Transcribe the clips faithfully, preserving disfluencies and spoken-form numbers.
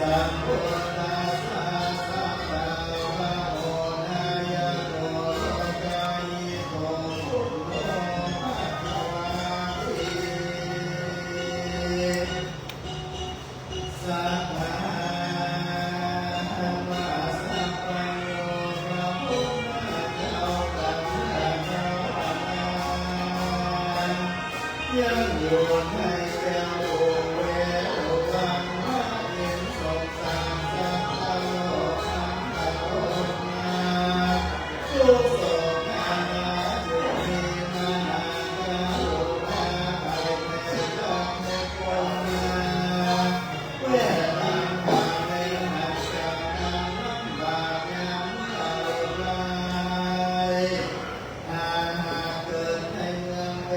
Sambuddhassa sabbāvahoddhāya lokahito buddho bhagavāti. Satthā ว่าสัพพัญญู พระพุทธเจ้าข้าพเจ้านั้น ยังอยู่ในแคว้นอุเวฬุวัน พระอินทร์ทรงสร้างสัพพะโลกังคโรมา ทุกข์โศกนานา จึงมีมหากรุณา ไถ่แผ่ทานทุกคนมา แวดล้อมความแห้งแล้งจากความลำบากยามเมื่อโรคร้าย ถ้าหากเกิดในเมืองเว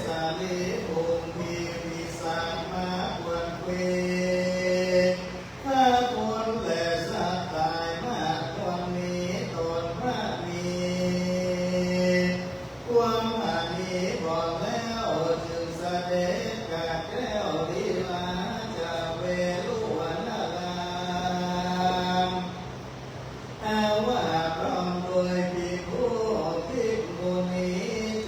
สาลี ภูมิพิสัยมาควรเคว ถ้าคนและสัตว์ตายมากควรมี ตนพระมีความอานีบ่แล้ว จึงเสด็จกลับแคว้นลีลา จากเวฬุวันนาราม อาว่าพร้อมด้วยภิกขุภิกขุณี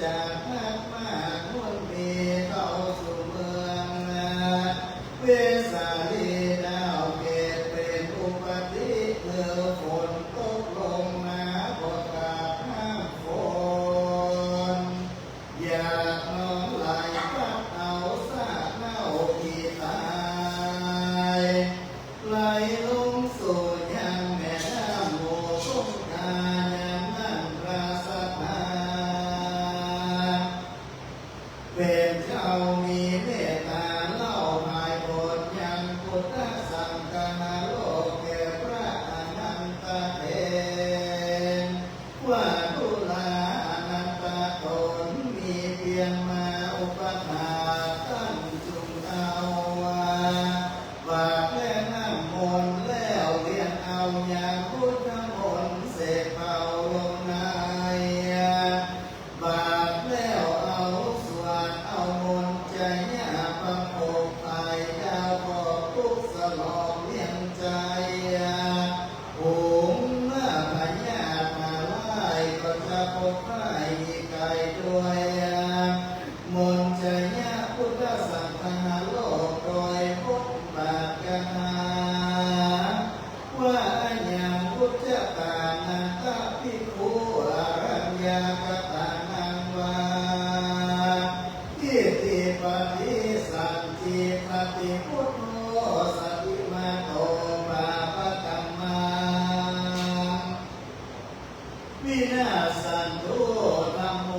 จากนักมากมวลมี เข้าสู่เมืองเวสาลี ดาวเขตเป็นอุปาติ เมื่อฝนตกลงมาก็ขาดน้ำฝน หยาดน้ำไหลพัดเอาซากเน่าขี้ตาย ไหลลงสู่ยังแม่น้ำโมคงคา ยามนั้นพระสัตถา เป็นเจ้ามีเมตตา เล่าผายโผนยังพุทธสังฆาโลกแก่พระอานันทเถร ว่าดูราอานันทะ ตนมีเพียงมาอุปถาก ต้านจุ่งเอาบาตรและน้ำมนต์ แล้วเวียนเอายังพุทธมนต์ เสกเป่าลงใน บาตรแล้วเอาสวดเอามนต์ ชยประโภค ไถ่เจ้าของทุกข์ สลองเลี้ยงใจ หุงเมื่อพยาธิมาร้าย ก็จะพบภัยมีไกลด้วย มนต์ชยพุทธสังฆาโลก โดยบทบาทคาถา ว่า อายัง อุจจตานันทะ ภิกขุอารัญญาคตานัง วา อิติปะฏิสันธิ ปะฏิ พุทโธ สะติมาโต ปะปะกัมมัง วินาสสันตุ ธัมโม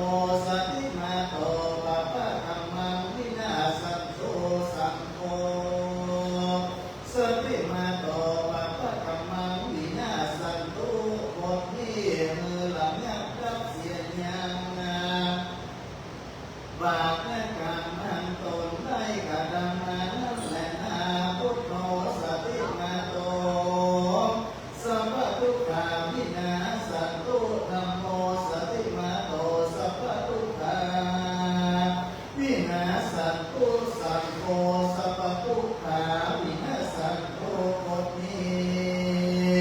สะติมาโต ปะปะกัมมัง วินาสสันตุ สังโฆ สะติมาโต ปะปะกัมมัง วินาสสันตุ บทนี้หื้อระงับดับเสียยังนา บาปและกรรมอันตนได้กระทำมานั้นแลนา พุทโธ สะติมาโต สัพพะทุกขา วินาสสันตุ ธัมโม สะติมาโต สัพพะทุกขา วินาสสันตุ สังโฆ สัพพะทุกขา วินาสสันตุ บทนี้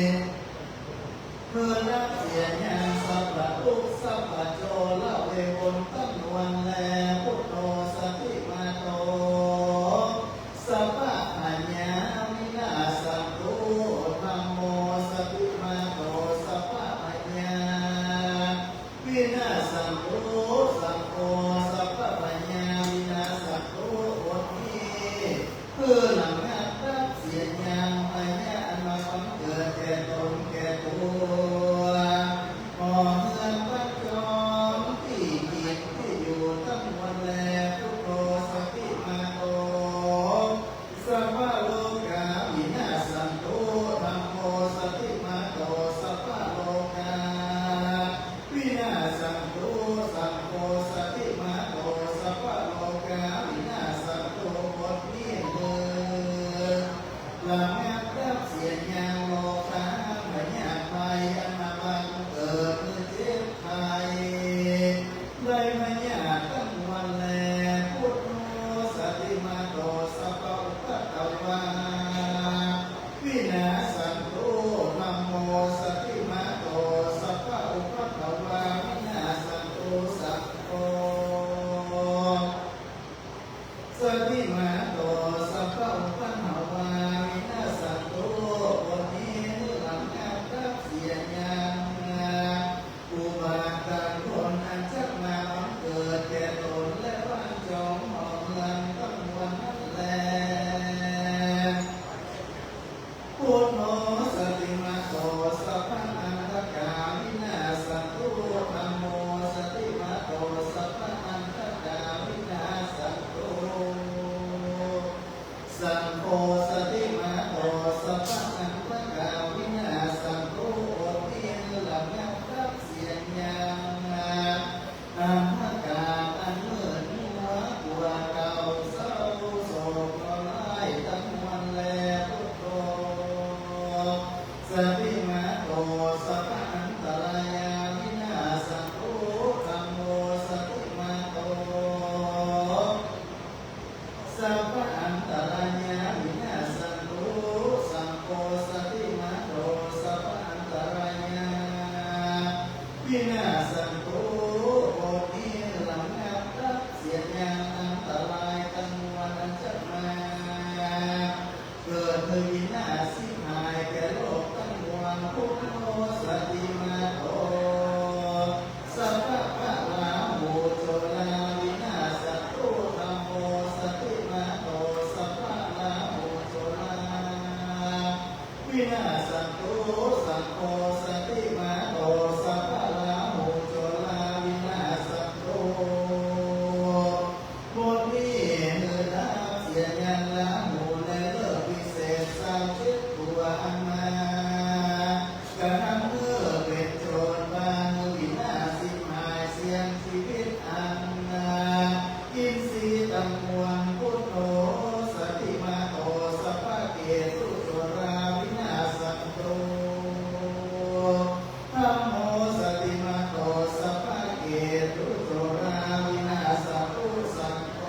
เพื่อละเสียยังสัพพะทุกข์สัพพะโจรเวรมนต์ตังมวลแล พุทโธ สะติมาโต สัพพะภัยยา วินาสสันตุ ธัมโม สะติมาโต สัพพะภัยยา วินาสสันตุ สังโฆ สัพพะภัยยา วินาสสันตุ บทนี้ เพื่อระงับดับเสียยังพยาธิอันมาบังเกิดแก่ตนแก่ตั๋ว บ่อเฮือนบ้านจอง ตี้กิ๋นตี้อยู่ตังมวลแล พุทโธ สะติมาโต สัพพะโรคา วินาสสันตุ ธัมโม สะติมาโต สัพพะโรคา วินาสสันตุ สังโฆ สะติมาโต สัพพะโรคา วินาสสันตุ บทนี้เนาะ ระงับดับเสียยังโรคาพยาธิภัยอันมาบังเกิดหื้อเจ็บไข้ ได้พยาธิตังมวลแล พุทโธ สะติมาโต สัพพะอุปัทวา วินา วินาศสันตุ บทนี้ระงับดับเสียยังอันตรายตังมวลอันจักมาเกิด คือวินาศฉิบหายแก่โลกตังมวล พุทโธ สติมาโต สัพพะ พระราหู โจรา วินาศสันตุ ธัมโม สติมาโต สัพพะราหู โจรา วินาศสันตุ สังโฆ สติมาโต สัพพะราหู โจรา วินาศสันตุ บทนี้หื้อดับเสียยังราหูในฤกษ์วิเศษซาวเจ็ดกั๋วอันมา กระทำหื้อเป๋นโจร ปาหื้อวินาศฉิบหายเสี้ยงจีวิตอันนา อินทรีย์ตังมวล พุทโธ สติมาโต สัพพะเกตุโจรา วินาศสันตุ ธัมโม สติมาโต สัพพะเกตุโจรา วินาศสันตุ สังโฆ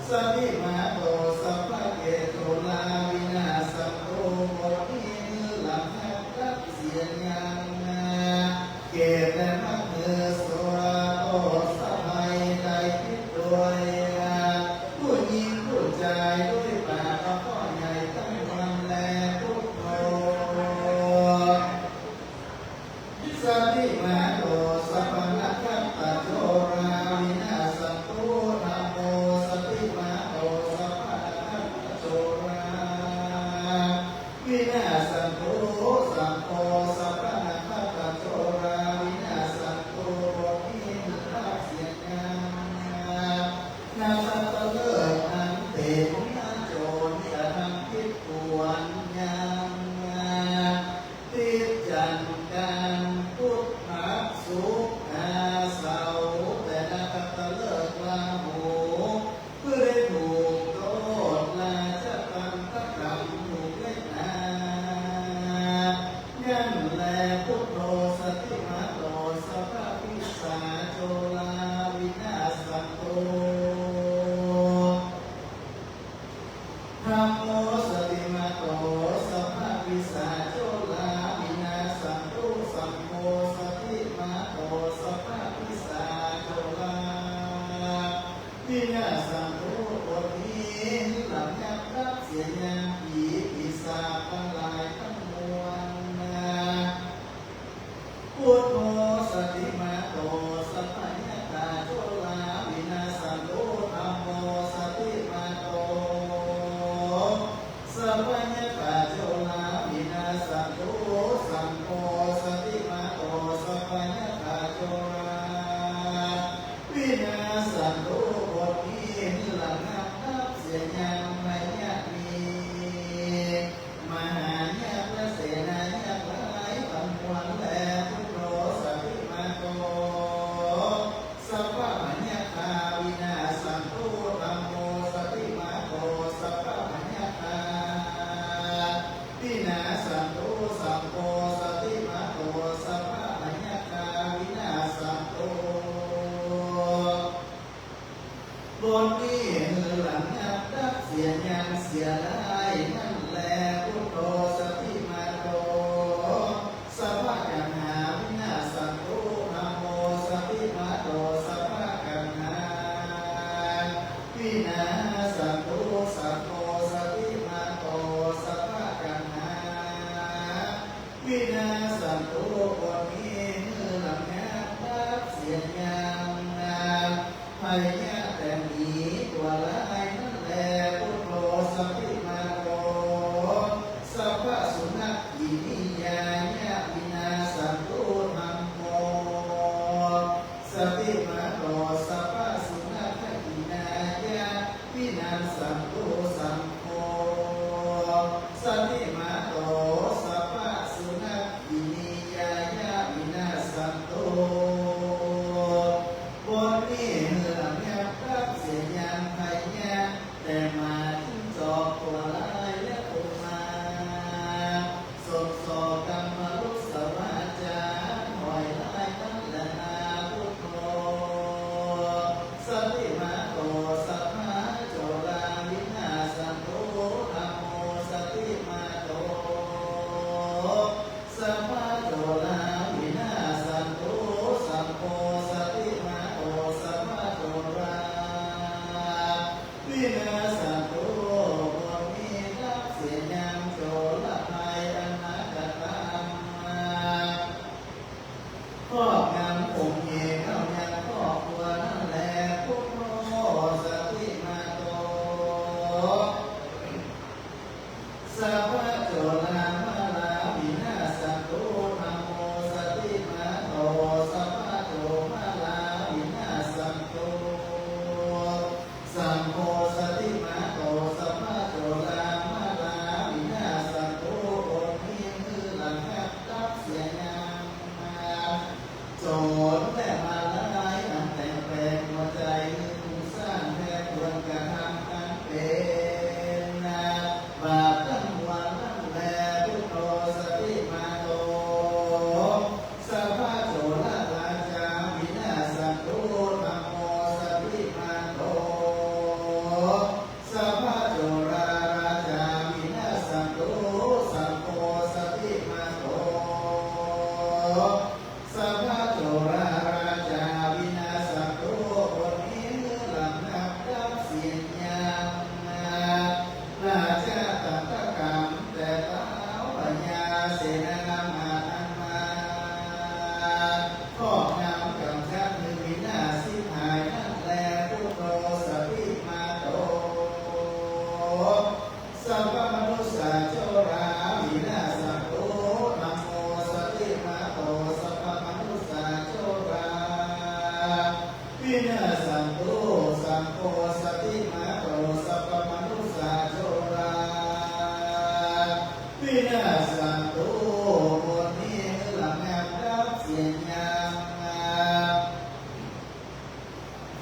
สติมาโต สัพพะเกตุโจรา วินาศสันตุ บทนี้หื้อระงับดับเสียยัง เกตและมะหื้อสัว ต่อสะใภ้ใดผิดโดย ผู้ญิงผู้จาย ด้วยปากเปาะใหญ่ตังมวลแล พุทโธ สติมาโต สัพพะนะคัตตะโจรา วินาศสันตุ ธัมโม สติมาโต สัพพะนะคัตตะโจรา วินาศสันตุ สังโฆ สัพพะนะคัตตะโจรา วินาศสันตุ บทนี้หื้อดับเสียยัง นักขัตตะฤกษ์อันเป๋นโจร กระทำผิดควรยัง ติดจันทร์ อังคาร พุธ พฤหัส ศุกร์ เสาร์ แต่นักขัตตะฤกษ์ราหู ผู้ได้ถูกโต้ษราชทัณฑกรรมถูกเล็กนา นั้นแล พุทโธ สติมาโต สัพพะปิศาจโจรา วินาศสันตุ ธัมโม สติมาโต สัพพะปิศาจโจรา วินาศสันตุ สังโฆ สติมาโต สัพพะปิศาจโจรา วินาศสันตุ บทนี้หื้อระงับดับเสียยังผีปีศาจตังหลายตังมวลนา พุทโธ สติมาโต สัพพะยักขาโจรา วินาศสันตุ ธัมโม สติมาโต สัพพะยักขาโจรา วินาศสันตุ สังโฆ สติมาโต สัพพะยักขาโจรา วินาศสันตุ บทนี้หื้อระงับดับเสียยังพยาธิ มหายักษ์และเสนายักษ์หลายตังมวลแล พุทโธ สติมาโต สัพพะพยัคฆา วินาศสันตุ ธัมโม สติมาโต สัพพะพยัคฆา วินาศสันตุ สังโฆ สติมาโต สัพพะพยัคฆา วินาศสันตุ บทนี้หื้อระงับดับเสียยังเสียได้นั้นแล พุทโธ สติมาโต สัพพะกัณหา วินาศสันตุ ธัมโม สติมาโต สัพพะกัณหา วินาศสันตุ สังโฆ สติมาโต สัพพะกัณหา วินาศสันตุ บทนี้หื้อระงับดับเสียยังพยาธิแต่หมีตั๋วร้ายนั้นแล พุทโธ สติมาโต สัพพะสุ พพมนุสสาโจรา วินาสสันตุ ธัมโมสติมาโต สัพพมนุสสาโจรา วินาสสันตุ สังโฆสติมาโต สัพพมนุสสาโจรา วินาสสันตุ บนนี้หื้อระงับดับเสียยัง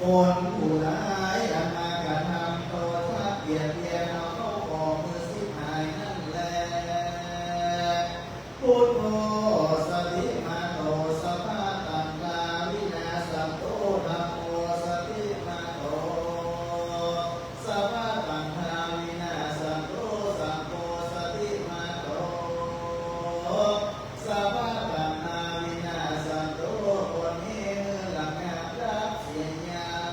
คนผู้ใดอันมากระทำต่อสัตว์เบียดเบียนเอาเข้าของหื้อฉิบหายนั้นแล พุทโธสติมาโต สัพพะตัณหาวินาสสันตุ ธัมโมสติมาโต สัพพะตัณหาวินาสสันตุ สังโฆสติมาโต สัพพะตัณหาวินาสสันตุ บนนี้หื้อระงับดับเสียยัง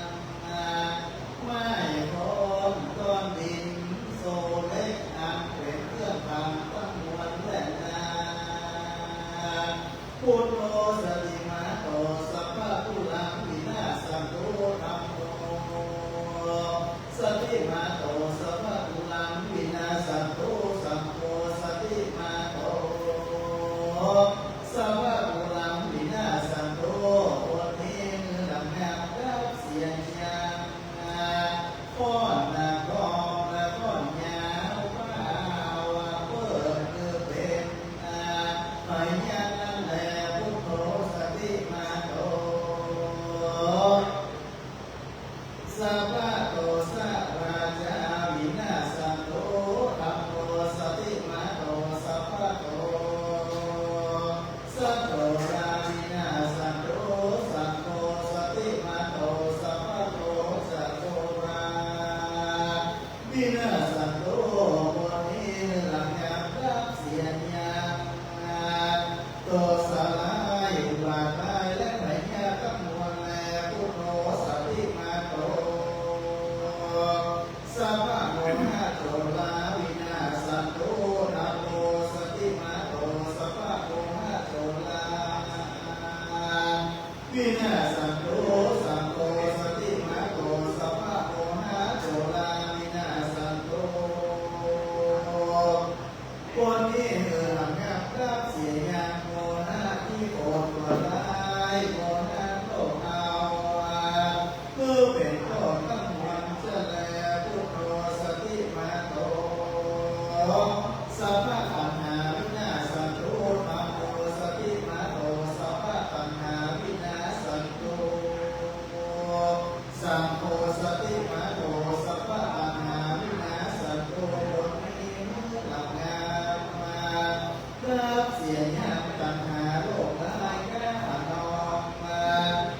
ไม้ค้อน ก้อนดิน โซ่เหล็ก อันเป๋นเครื่องพังตังมวลแลนา พุทโธสติมาโต สัพพะทุลังวินาสสันตุ ธัมโมสติมาโต สัพพะทุลังวินาสสันตุ สังโฆสติมาโต สัพพะทุลังวินาสสันตุ บนนี้หื้อระงับดับเสียยัง ค้อนหนัก ค้อนหนา ค้อนยาว ผ้าว่าเปิ้นคือเป๋น พยาธินั้นแล พุทโธสติมาโต สัพพะโทสะวาจาวินาสสันตุ ธัมโมสติมาโต สัพพะโทสะโจราวินาสสันตุ สังโฆสติมาโต สัพพะโทสะโจราวินาสสันตุ บนนี้หื้อระงับดับเสียยัง โทษะร้าย อุบาทร้าย และพยาธิตังมวลแล พุทโธสติมาโต สัพพะโมหะโจราวินาสสันตุ ธัมโมสติมาโต สัพพะโมหะโจราวินาสสันตุ สังโฆสติมาโต สัพพะโมหะโจราวินาสสันตุ บนนี้หื้อระงับดับเสียยัง โมหะที่โกรธตัวร้าย โมหะโลภเอา คือเป๋นต้นตังมวลจะแล พุทโธสติมาโต สัพพะตัณหาวินาสสันตุ ธัมโมสติมาโต สัพพะตัณหาวินาสสันตุ สังโฆสติมาโต สัพพะตัณหาวินาสสันตุ บนนี้หื้อระงับมา ดับเสียยังตัณหาโลภร้าย กล้าหาญออกมา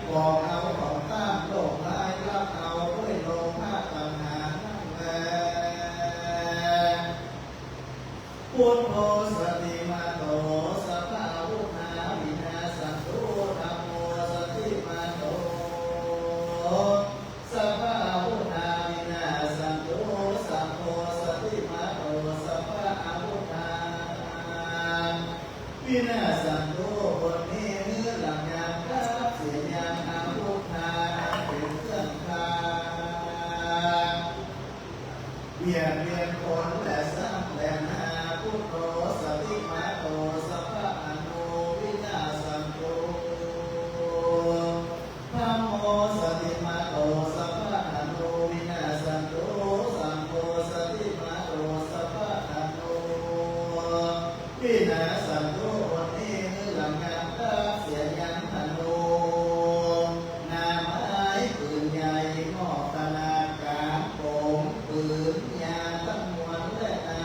บอกเอาของต้านโลภร้าย ลักเอาด้วยโลภะตัณหานั้นแล พุทโธสติมาโต สัพพะอาวุธาวินาสสันตุ ธัมโมสติมาโต สัพพะอาวุธาวินาสสันตุ สังโฆสติมาโต สัพพะอาวุธาวินาสสันตุ บนนี้หื้อระงับดับเสียยังอาวุธาอันเป๋นเครื่องฆ่า เบียดเบียนคนและสัตว์แลนา พุทโธสติมาโต สัพพะอโนวินาสสันตุ ธัมโมสติมาโต สัพพะอโนวินาสสันตุ สังโฆสติมาโต สัพพะอโนวินาสสันตุ บนนี้หื้อระงับดับเสียยังอโน หน้าไม้ปืนใหญ่ หม้อขนาดก๋าง ป๋ง ปืน ยาตังมวลแลนา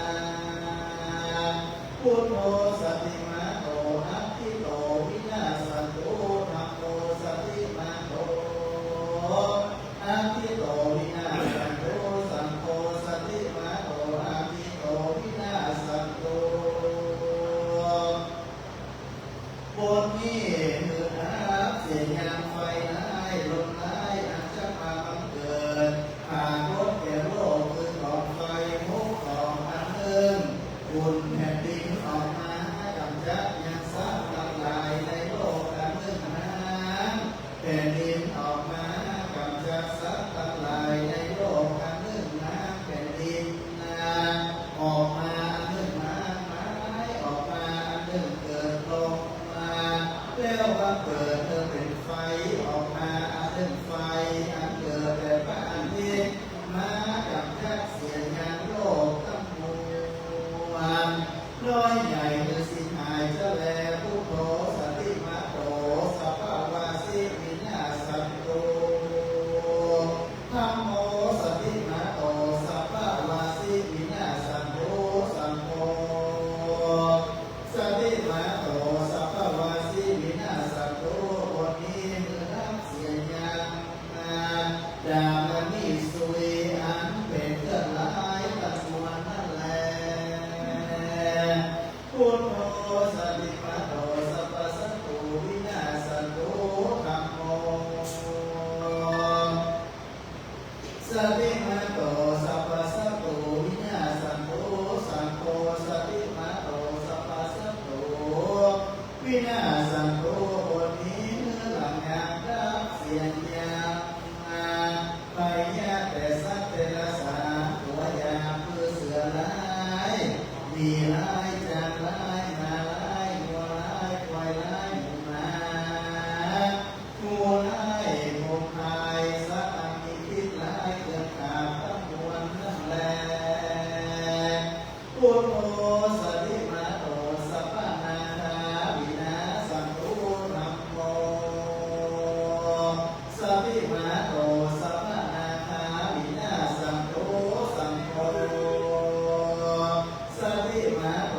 พุทโธสติมาโต อัคขิโตวินาสสันตุ ธัมโมสติมาโต อัคขิโตวินาสสันตุ สังโฆสติมาโต อัคขิโตวินาสสันตุ บนนี้หื้อดับเสียยังไฟร้าย ลมร้าย อันจะมาบังเกิด ผากฏแก่โลก คือกองไฟ หกกอง อันนึ่ง บุญแผ่นดินออกมา กำ ใหญ่หื้อสิ้นหายจะแล พุทโธ สันติมาโต สัพพะวาสีวินาสสันตุ ธัมโม สันติมาโต สัพพะวาสีวินาสสันตุ สังโฆ สันติมาโต สัพพะวาสีวินาสสันตุ อดหนีหื้อดับเสียยัง ดาบมณีสุยอันเป๋นเลือดไหลตังมวลนั้นแล พุทโธ สันติมาโต สัพพะสันตุวินาสสันตุ ธัมโม สันติมาโต สัพพะสันตุวินาสสันตุ สังโฆ สันติมาโต สัพพะสันตุวินาสสันตุ อดหนีหื้อหลังยังดับเสียยัง ภัยยะแต๊สัตว์เดรัจฉาน ตั๋วหยาบคือเสือร้าย หมีร้าย จ๊างร้าย หมาร้าย งัวร้าย ควายร้าย หมูหมา งูร้าย พรหมร้าย สัตว์อันมีพิษร้าย เกือบขาดตังมวลนั้นแล พุทโธ สันติมาโต สัพพะนาคาวินาสสันตุ ธัมโม สันติมาโต สัพพะนาคาวินาสสันตุ สังโฆ สันติมาโต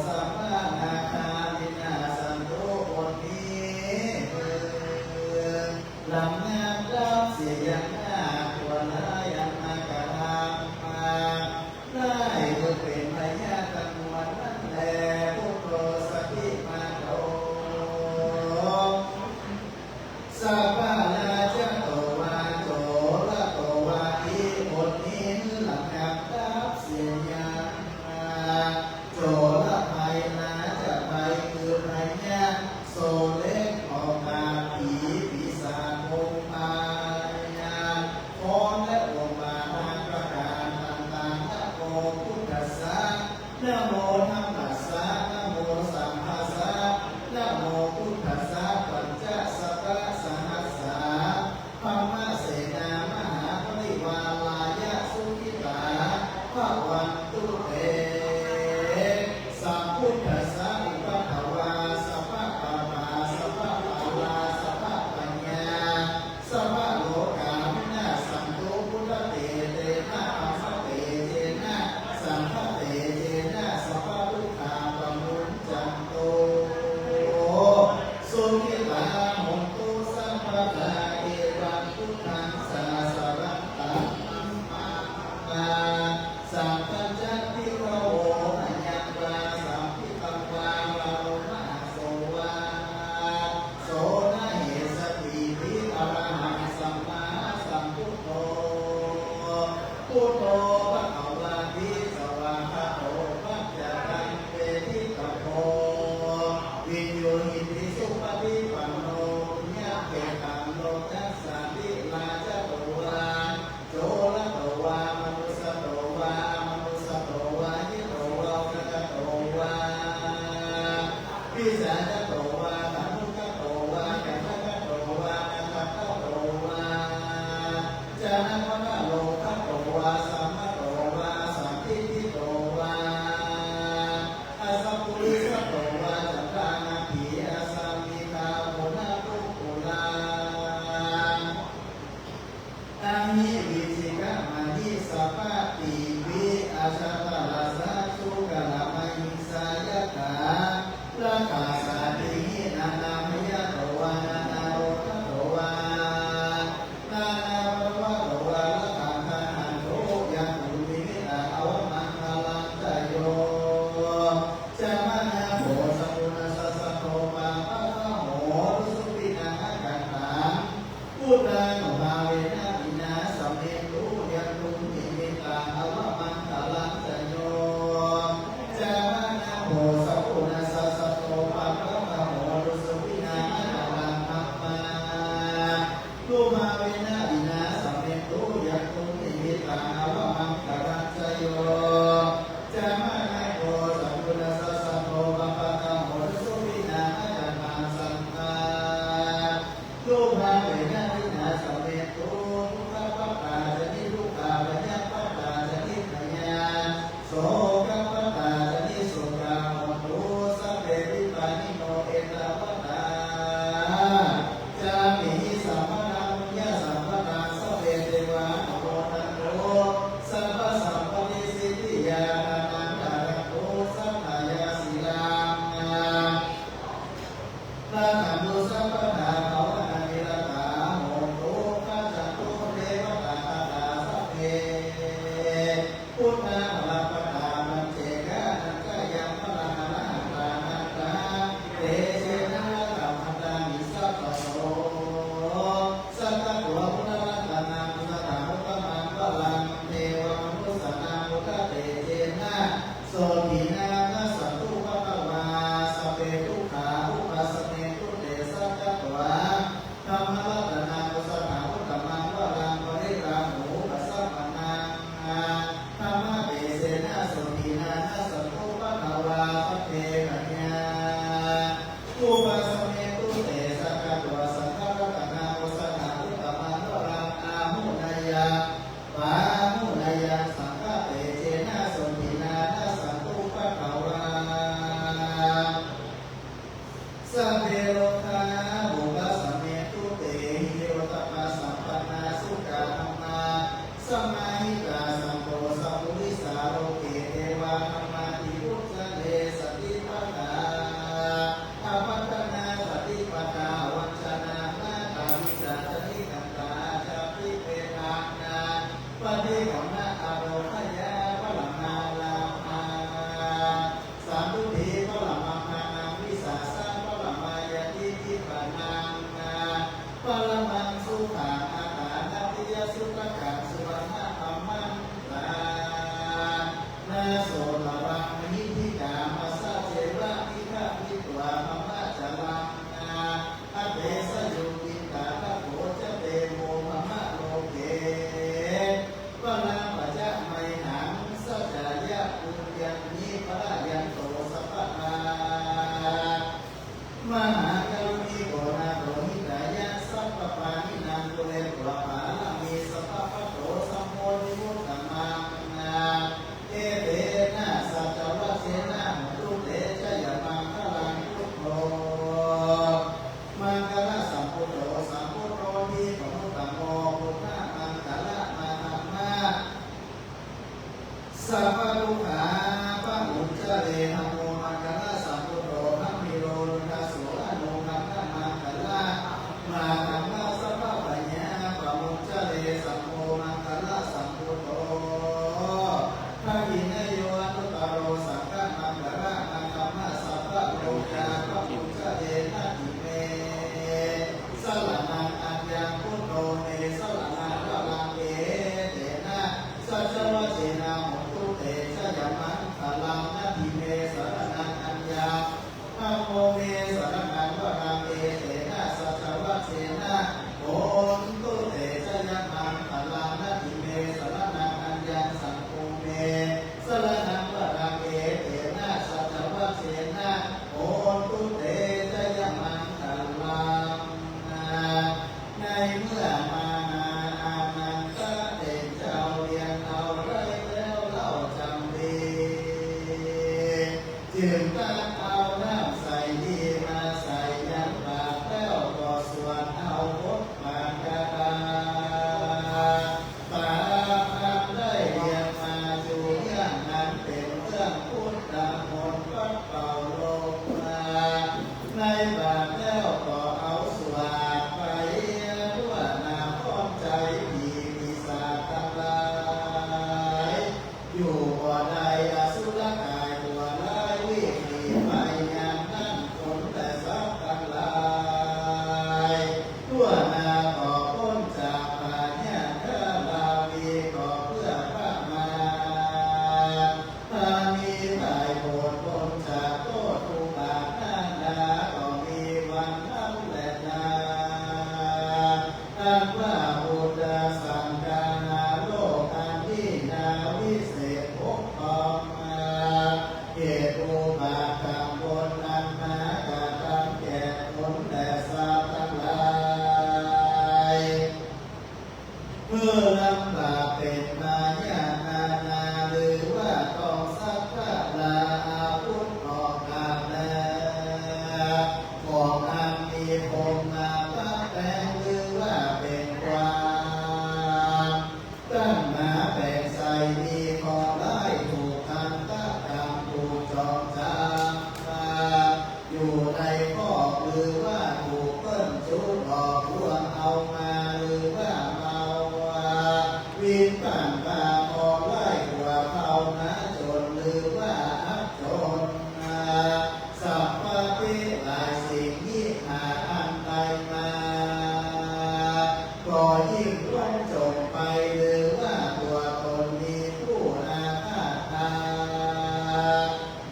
สัพพะนาคาวินาสสันตุ อดหนีหื้อหลังยังดับเสียยังนาค ตั๋วร้ายอันมากระทำมา ร้ายคือเป๋นภัยยะตังมวลนั้นแล พุทโธ สันติมาโต สัพพะราชะโตวา โจระโตวาอิ อดหนีหื้อหลังยังดับเสียยัง โจรภัย ราชภัยคือภัยยะ โสเล็ก ออกมา ผี ปีศาจ พงพายา ฟ้อนและองค์มาทางประการต่างๆ นะโมพุทธัสสะ นะโมธัมมัสสะ นะโมสังฆัสสะ นะโมพุทธัสสะ ปัญจสัตตะสหัสสา ธัมมเสนามหาปริวารายะ สุขิตาภะวันตุเต สัพพุทธัสสะอุปัฏฐวา สัพพะปาปา สัพพะปาลา สัพพะปัญญา สัพพะโลกาวินาสสันตุ พุทธเตเจนะ ธัมมะเตเจนะ สังฆะเตเจนะ สัพพะพุท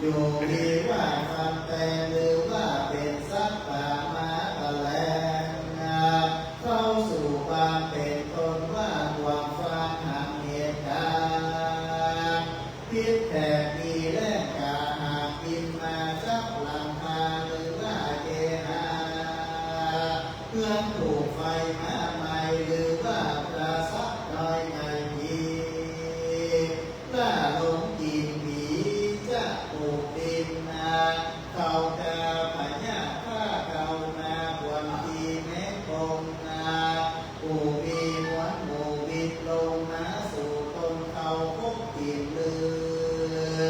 อยู่มีว่าฟันแตง หรือว่าเป๋นสัตว์ป่ามาตะแลง เข้าสู่บ้านเป๋นต้นว่า บ่วงฟันหันเหตุก๋ารณ์ พิษแผดมีแล่งก๋าหาก บินมาจับหลังคา หรือว่าเกหา เฮือนถูกไฟมาไหม้ หรือว่าปราสาทน้อยใหญ่ผี ล่าหลงกิ๋นผี จะถูกบินนา เข้าก๋าพญาฆ่า เข้านาบ่วงตีแมงป่องนา ผู้มีหมวดหมู่บินลงมาสู่ต๋น เข้าคบกิ๋นลือ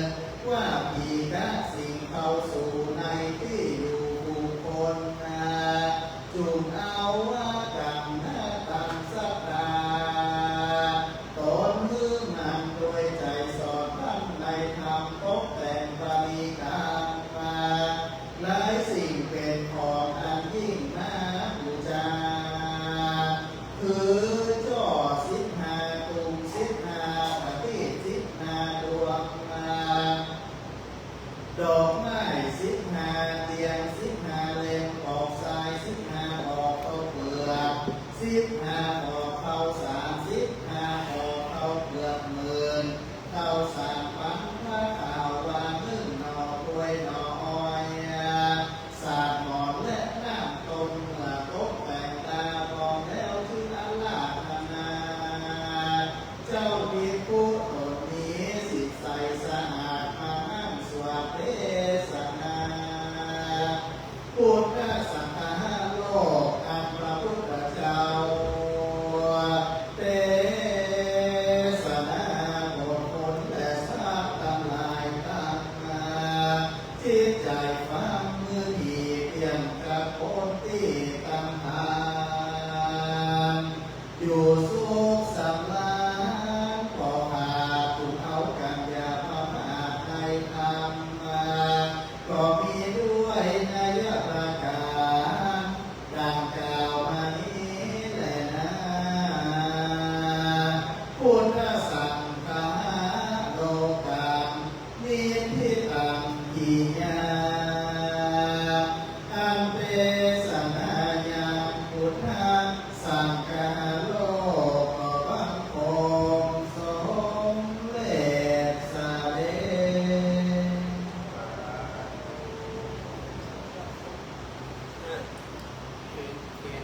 ว่าผีกะสิงเข้าสู่ในตี้อยู่บุคคลนา จุ่มเอาว่ากั๋งนาตั้งศรัทธา ต๋นหื้อมันด้วยใจ๋สอดธรรมในธรรม ตกแต่งบริกรรมมา หลายสิ่งเป๋นของอันยิ่งน่าบูชา คือจ้อสิบห้าตุง สิบห้าประทีป สิบห้าดวงมา ดอกไม้สิบห้าเตียน สิบห้าเล่ม ปอกทรายสิบห้าออก ข้าวเปลือกสิบห้าออก ข้าวสารสิบห้าออก ข้าวเปลือกหมื่น ข้าวสารปัง ผ้าขาวว่านึ่งหน่อ ถ้วยหน่ออ้อย สาดหมอนและน้ำต้ม เมื่อตกแต่งตาพร้อมแล้ว ถืออาราธนา เจ้าภิกขุต๋นนี้ สิทธิ์ใสสะอาด มานั่งสวดเทศนา พุทธสังฆาโลก อันพระพุทธเจ้า เทศนาบทผลและทรัพย์ตังหลายตั้งมา จิตใจ๋ฟัง มื้อนี้เปียงกับคนตี้ตังหลาย อยู่สุขสำราญ ขอข้าคุณเอากัญญาพระมหาไทยธรรมมา ก็มีด้วยนัยประก๋าร ดังกล่าวมานี้แลนา พุทธสังฆาโลกัง นิฏฐิตัง กิยา อันเทศนายังพุทธสังฆาโลก ขอบังคมสมเร็จสำเร็จ เคน เคน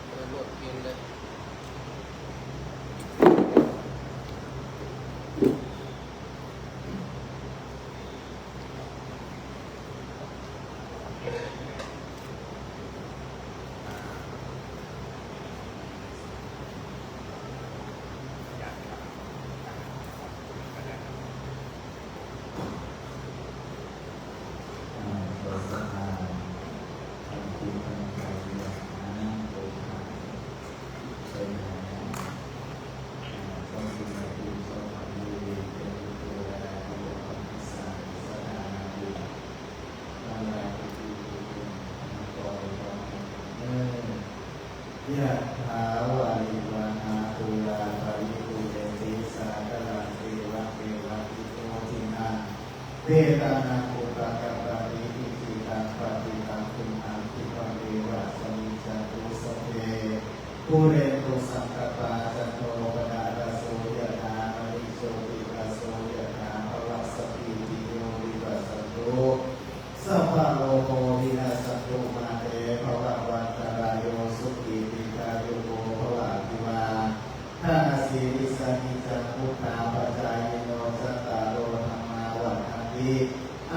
เปิดโหลดเคนเลย อ่า ขอศรัทธา ตั้งจิตตั้งใจ๋ อยากหาโอกาสไปหา อ่า พระคุณพระคุณเจ้าพระคุณเป็นผู้ดูแลที่ปกปักรักษาศรัทธาอยู่ ทั้งหลายที่อยู่ทุกคน ขอให้พรเด้อ Yathā vārivahā pūrā paripūrenti sāgaraṃ, evameva ito dinnaṃ petānaṃ upakappati. Icchitaṃ patthitaṃ tumhaṃ khippameva samijjhatu, sabbe pūrentu saṅkappā, cando paṇṇaraso yathā, maṇi jotiraso yathā, bhavasmīti yodivassantu, sabbarogo vinassatu, mā te bhavatvantarāyo, sukhī dīghāyuko bhava. Abhivā danasīlissa niccaṃ vuḍḍhāpacāyino, cattāro dhammā vaḍḍhanti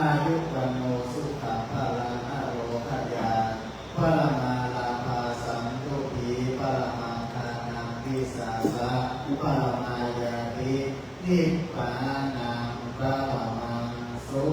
āyu vaṇṇo sukhaṃ balaṃ. Ārogyaṃ paramā lābhā, santuṭṭhī paramaṃ dhanaṃ, vissāsaṃ paramā ñāti, nibbānaṃ paramaṃ su